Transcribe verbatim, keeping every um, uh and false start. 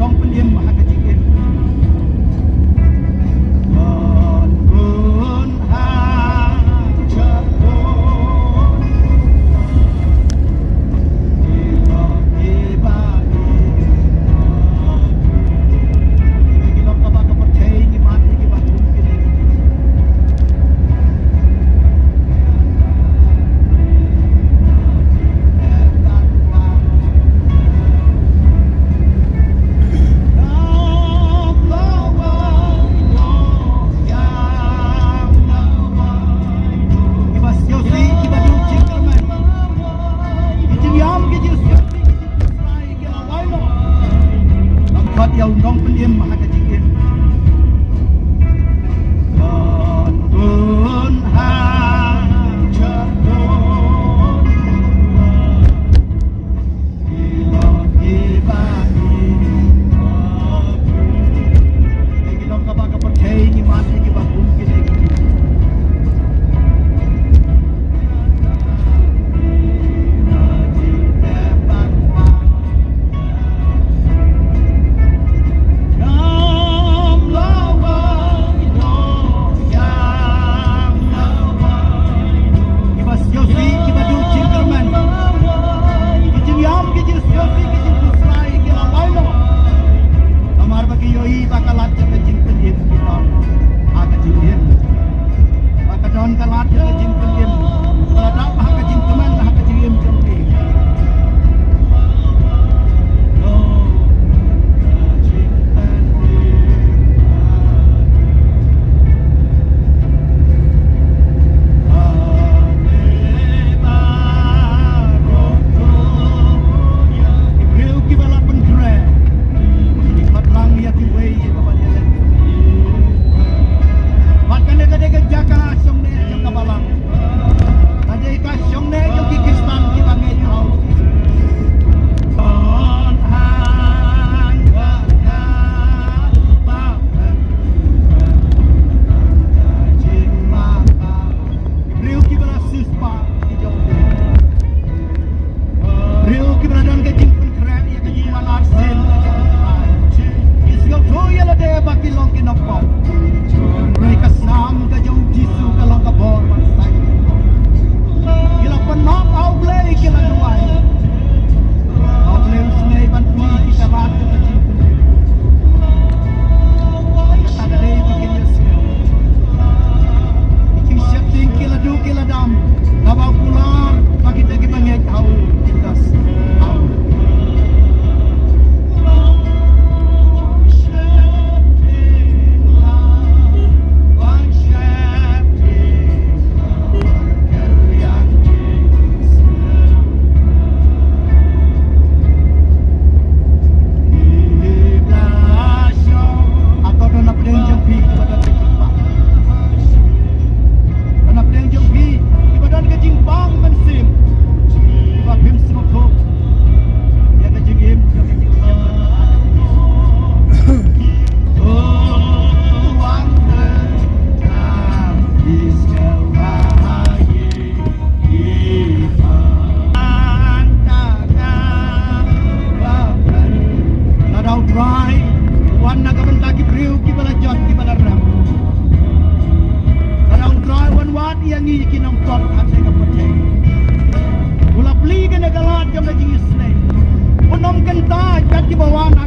Nongpynim ha ka jingim. Nongpynim ha ka jingim. Kiba sngewsih, kiba duh jingkyrmen. Ki jingïam, ki jingshai, ki jingpynshlur, ki la wai noh. Namar ba ki ïohi ba ka lad jong ka jingpynim ki don ha ka jingim. Ba ka don ka lad jong ka jingpynim. Ka la dap ha ka jingkmen, ha ka jingim jong ki. Ki briew kiba la pynkhreh ki pat lang ïa kiwei ïa kaba ïaleh. Bad kane ka dei ka jaka shongneh jong ka balang. Ka dei ka shongneh jong ki Khristan kiba ngeit ha U Jisu. Briew kiba la siewspah ki jong u. Briew kiba la don ka jingpynkhreh ïa ka jingwan arsien ka jong u Trai. Ki sngewthuh ïa lade ba ki long ki nongpop. Hynrei ka snam ka jong U Jisu ka long ka bor ban saiñ. Ki la pynmap ha U Blei ki la duwai. Ha U Blei u sngew ban plie ki kyrad jong ka jingpynim. Kata ka dei ba kin ïa sngew. Ki jingsheptieng ki la duh ki la dam. Kaba kular ba kita kiba ngeit ha u kin da sngewthuh. Hato don na pdeng jong phi kiba don ka jingpang? Don na pdeng jong phi kiba don ka jingpang mynsiem, kiba phim sngewthuh ïa ka jingim, ïa ka jingim. Lada U Trai u wan na ka bynta ki briew kiba la jot, kiba la rem. Lada U Trai u wan wad ïa ngi ki nongpop ha kane ka pyrthei. U la plie kane ka lad jong ka jingisynei. Pyndonkam kat kiba wan ha